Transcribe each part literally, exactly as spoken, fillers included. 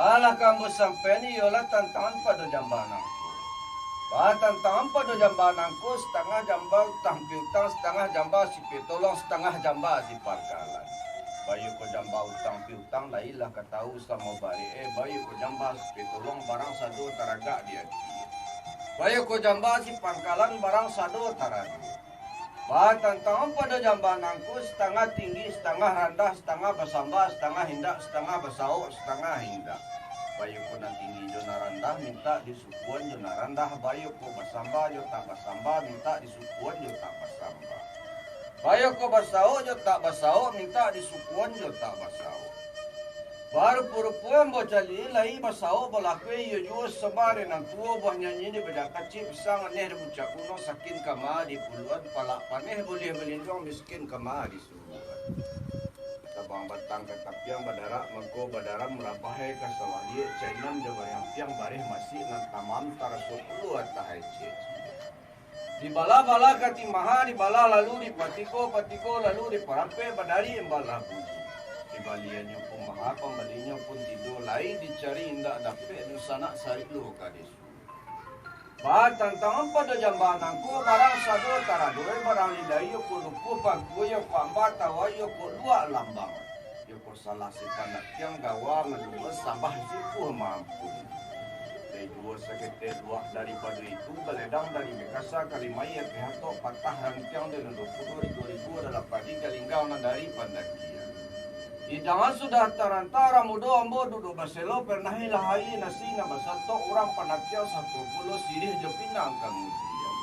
Alah ka ambo sampaian iyolah tantangan pado jamba nangko. Ba tantangan pado jamba nangko, satangah jamba utang piutang, satangah jamba si pitolong, satangah jamba si pangkalan. Baiyo ko jamba utang piutang, layi lah ka tahu samo barek, eh, baiyo ko jamba si pitolong, barang sado taragak di ati. Baiyo ko jamba si pangkalan, barang sado tarado. Ba tantangan pado jamba nangko, satangah tinggi, satangah randah, satangah basamba, satangah indak, satangah basaok, satangah indak. Baiyo ko nan tinggi jo nan randah, mintak disukuan jo nan randah, baiyo ko basamba jo tak basamba, mintak disukuan jo tak basamba. Baiyo ko basaok jo tak basaok, mintak disukuan jo tak basaok. Barupo-rupo ambo caliak, layi basaok balakue, iyo juo samba dek nan tuo, buah nyanyi dek bajang kacik, pisang aneh dek bucak kuno, sakin kama di puluan, palak paneh buliah balinduang, miskin kama di suruhan. Tabang batang ka tapiang, badarak mangko badaram, rabahai ka sawah liek, cainan jo bareh ampiang, bareh masik nan tamam, taraso pulo atah ai ciek. Dibalah-balah ka timaha, dibalah lalu dipatiko, patiko lalu diparampek, badari imbalah bunyi. Dibaliannyo pun maha, pambalinyo pun tido, layi dicari indak dapek, dunsanak sarik lo ka desu. Ba tantangan pado jamba nangko, barang sado tarado, barang lilayi, iyo ko lukuah pangkua, iyo ko amba tawa, iyo ko luak lambang. Iyo ko salah si pandakiang gawa manduo sambah si puah mampu. Lai juo saketek luak daripado itu, baledang dari mikasa kalimai, ateh atok patah rantiang, di nan duo puluah ribu-ribu adalah padi galinggang nan dari pandakian. Idangan sudah taranta, urang mudo ambo duduak baselo, pernah ilah aia nasi nan basatok, urang pandakian sato pulo siriah jo pinang kamudian.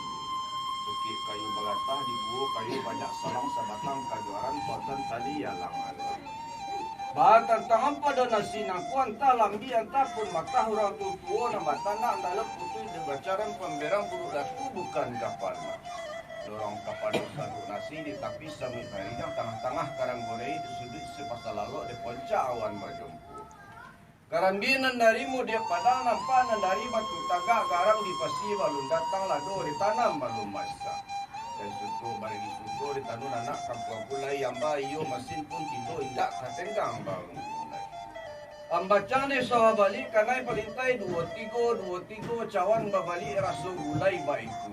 Sukik kayu bagatah di guo, kayu banyak salang sabatang kajuaran, pautan tali alang-alang. Ba tantangan pado nasi nangko, antah lambi antah pun matah, urang tuo-tuo nan batanak, andalo putuih dek bacaran, pamberang buruk datu bukan kapalo. Lorong kapado sanduk nasi, di tapi samuik barinjang, tangah-tangah karang gorei, di suduik sipasah lalok, di poncak awan bajompo. Karambia nan dari mudiak padang, nampak nan dari batu tagak, garam di pasi balun datang, lado ditanam balun masak. Dari suko barigi suko, di tanun anak kampuang pulai, amba iyo masin pun tido, indak ka tenggang balun pulai. Ambacang di sawah baliak, kanai palintai duo tigo, duo tigo, cawan babaliak raso gulai baitu.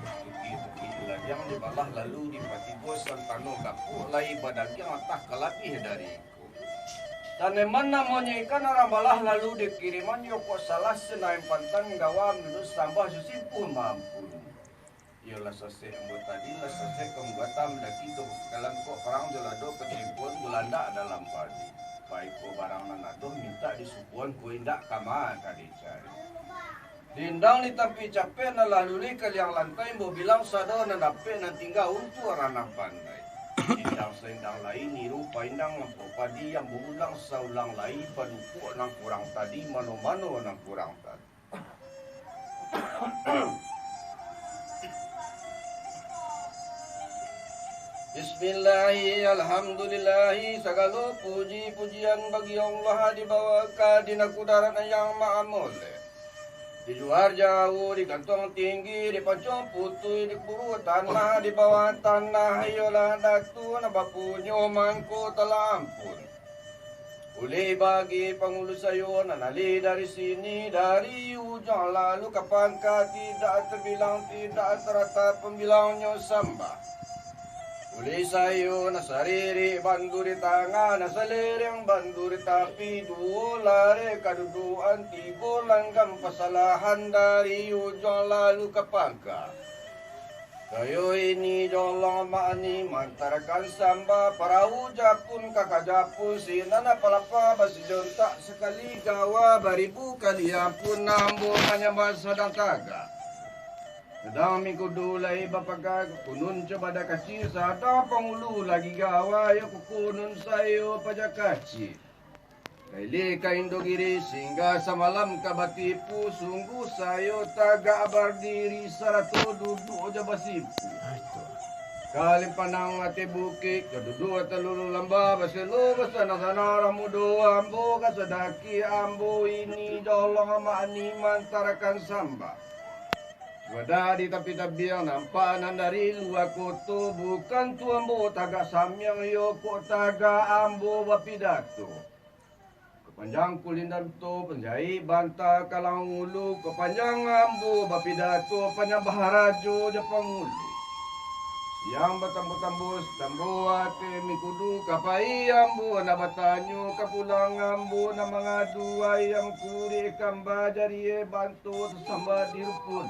Tukik-tukik ladiang dibalah lalu dipatigo, santano gapuak lai badagiang, antah ka labiah dari Taneman namonyo ikan, urang balah lalu dikiriman, iyo kok salah sinain pantan, gawa minun sambah susi pun maampun. Iyo lah sasek ambo tadi, lah sasek ka mugatan, mandaki ka bukik kalam, kok parang jo lado, katipuan gulandak dalam padi. Baiko barang nan ado, mintak disukuan, kok indak kama ka dicari. Dindang di tapi capek, nan lah lulih ka liang lantai, ambo bilang sado nan dapek, nan tingga untuak ranah pandai. Indang saindang lai niru paindang, ambo padi ambo ulang saulang lai, padukuak nan kurang tadi, mano-mano nan kurang tadi. Bismillahi, alhamdulillahi, sagalo puji-pujian bagi Allah, dibawa ka dina kudarat yang maha mulek. Di luar jauah, di gantuang tinggi, di pancung putuih, di kubur tanah, di bawah tanah, iyolah datu nan bapunyo mangko talampun. Ulih bagi pangulu sayo nan alih dari sini, dari ujuang lalu ka pangka, tidak terbilang, tidak terata pambilangnyo sambah. Ulih sayo nan saririk bandu di tangah, nan salereng bandu di tapi, duo lareh kadudukan, tigo langgam pasalahan, dari ujuang lalu ka pangka. Sayo ini jolong mani mantarakan sambah, parau japun ka kajapun, sinan palapa basijontak, sakali gawa baribu kali ampun, ambo manyambah sadang tagak. Sadang mingkudu lai bapaga, kunun cobada kacik, sadang pangulu lagi gawa, yo kukunun sayo paja kacik. Kaili ka Indogiri, singgah samalam ka Batipu, sungguh sayo tagak bardiri, sarato duduak jo basipu. Kalimpanang ateh bukik, jo duduak talulu lamba, baselo basana-sana urang mudo, ambo ka sadaki, ambo ini jolong mani mantarakan sambah. Wadah di tapi tabiang, nampak nan dari lua koto, bukan tu ambo tagak samiang, yo kok tagak ambo bapidato. Panjang kulindan to, panjaik banta kalang ulu, ka panjang ambo bapidato, panyambah rajo jo pangulu. Siang batambo-tambo, tambo ati mingkudu, ka pai ambo nak batanyo, ka pulang ambo nak mangadu, ayam kurik kamba jarie banto tasambat di rukun.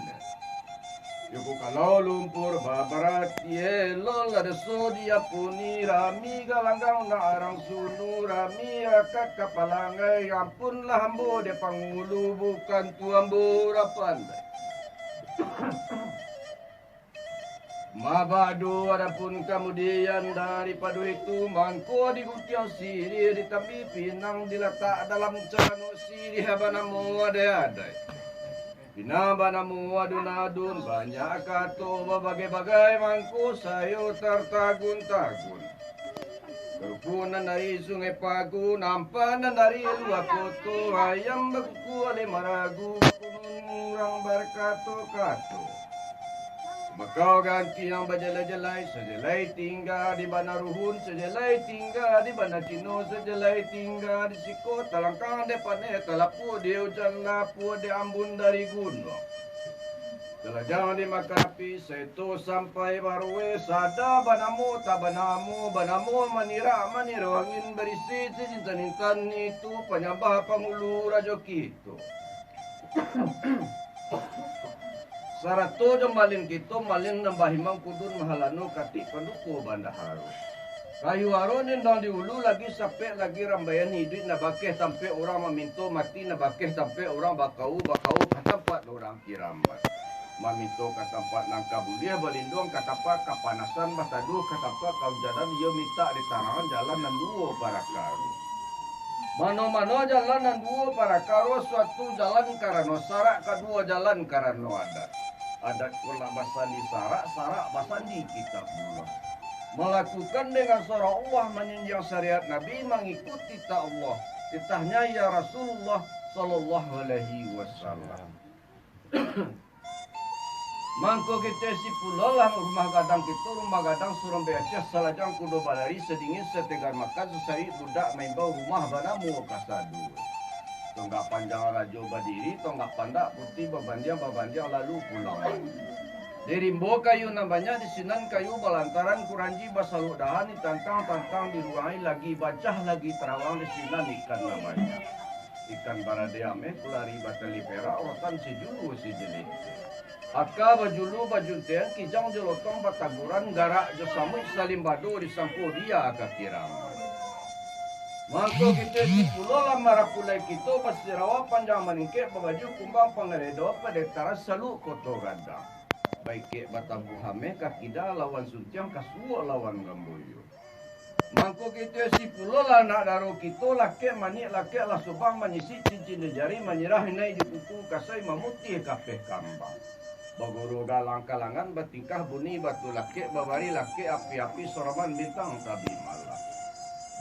Joko kalau lumpur babarati, elok lah doso diampuni, rami galanggang nak arang sunu, rami akak kapalangai, ampunlah ambo dek pangulu, bukan tu ambo urang pandai. Mabado adapun kamudian daripado itu, mangko diguntiang siriah, ditambi pinang, dilatak dalam calano siriah banamo adai-adai. Pinang banamo adun-adun, banyak kato babagai-bagai, mangko sayo tartagun-tagun. Karupuan nan dari Sungai Pagu, nampan nan dari lua koto, ayam bakuku aleh maragu, kunun urang barkato-kato. Bakau ganti nan bajalai-jalai, sajalai tingga di bana ruhun, sajalai tingga di bana cino, sajalai tingga di siko, talangkang dek paneh, talapuak dek ujan, lapuak dek ambun dari gunuang. Talajang dimakan api, saito sampai barueh, sada banamo tak banamo, banamo manirak maniro angin, barisi cincin tanintan, itu panyambah pangulu rajo kito. Sarato jo malin kito, malin nan bahimang kudun mahalano katik panduko bandaharo. Kayu aro nindang di ulu, lagi sapek lagi rambaian, iduik nak bakeh tampek urang maminto, mati nak bakeh tampek urang bakau, bakau ka tampat urang kiramat. Maminto ka tampat nan ka buliah, balinduang ka tampat kapanasan, bataduah ka tampat kaujanan, iyo mintak ditarangan jalan nan duo parakaro. Mano-mano jalan nan duo parakaro, suatu jalan karano sarak, kaduo jalan karano adat. Adat ko lah basandi sarak, sarak basandi Kitabullah. Malakukan dengan sarak Allah, manjunjuang syariat Nabi, mangikuti titah Allah, titahnyo ya Rasulullah sallallahu alaihi wasallam. Mangko kito isi pulo lah rumah gadang kito, rumah gadang surang baciah, salajang kudo balari, sadingin sategar makan, sasari budak maimbau, rumah banamo kasadu. Tonggak panjang rajo badiri, tonggak pandak putih babandiang, babandiang lalu pulang mandi. Di rimbo kayu nan banyak, di sinan kayu balantaran, kuranji basaluk dahan, ditantang-tantang, diruangi, lagi bacah, lagi tarawang, di sinan ikan nan banyak. Ikan barade ameh, kulari batali perak, rotan sijulu sijilih. Aka bajulu bajuntiang, kijang jo lotong bataguran, garak jo samuik salimbado, disangko dia ka kiraman. Mangko kito isi pulo lah marapulai kito, basirawa panjang maningkek, babaju kumbang pangaredo, padetaran saluk koto gadang. Baikek batabuah ameh, ka kida lawan suntiang, ka suok lawan gamboyo. Mangko kito isi pulo lah anak daro kito, lakek manik lakek lah sobang, manyisik cincin di jari, manyirah inai di kuku, kasai mamutiah kapeh kambang. Baguru galang kalangan, batingkah buni batu lakek, babari lakek api-api, soroman bintang tabi malam.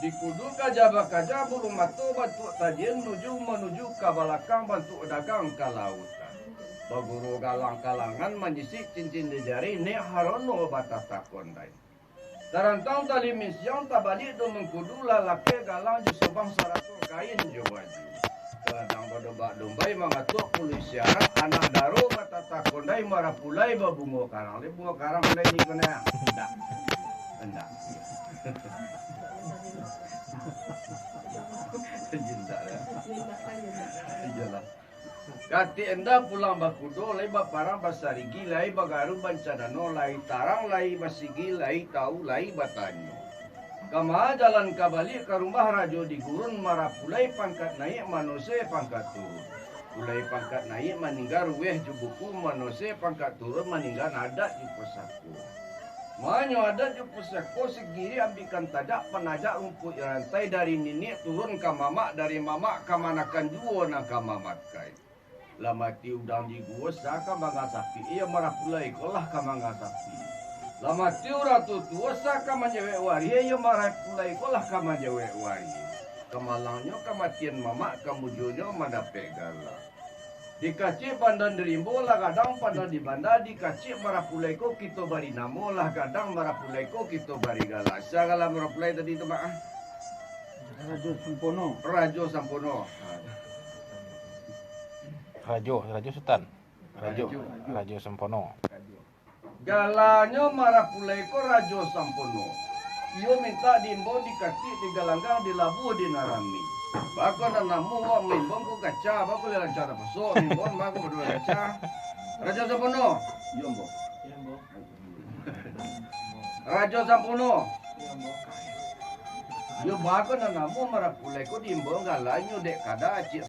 Di kudu kaja bakaja, bulu mato bantuak tajian, nuju manuju ka balakang, bantuak dagang ka lautan. Baguru galang kalangan, manyisik cincin di jari, nek harono batata kondai. Tarantang tali misiang, tabaliak do mangkudu, lah lakek galang jo sobang, sarato kain jo baju. Gadang badombak-dombai, mangatuak puluih siarak, anak daro batata kondai, marapulai babungo karang. Lai bungo karang lai ni kondai? Indak. Indak. Indak, ya. Iyolah. Katik indak pulang bakudo, lai baparang basarigi, lai bagaru bancadano, lai tarang, lai basigi, lai tau, lai batanyo. Kama jalan kabaliak ka rumah rajo di gurun, marapulai pangkat naiak, manusai pangkat turun. Pulai pangkat naiak maningga ruweh jo buku, manusai pangkat turun maningga adat jo pusako. Manyo adat jo pusako, sagiri ambikan tajak, panajak rumpuik rantai, dari niniak turun ka mamak, dari mamak kamanakan juo nan ka mamakai. Lah mati udang di guo, sa ka mangga sapi, iyo marapulai ko lah ka mangga sapi. Lah mati urang tutuo, sa ka manjawek waria, iyo marapulai ko lah ka manjawek waria. Kamalangnyo kamatian mamak, kamujonyo mandapek gala. Dikacik pandan di rimbo, lah gadang pandan di banda, dikacik marapulai ko kito bari namo, lah gadang marapulai ko kito bari gala. Sia gala marapulai tadi tu, Mak, ah? Rajo Sampono. Rajo Sampono. Rajo, Rajo Sutan. Rajo, Rajo Sampono. Galanyo marapulai ko Rajo Sampono. Iyo mintak diimbau di katik, di galanggang, di labuah, di nan rami. Bako nan namo wak maimbau ko kaca, bako lai lancar tapasok, maimbau bako baduo kaca. Rajo Sampono. Iyo ambo. Rajo Sampono. Iyo bako nan namo marapulai ko diimbau galanyo dek kada acik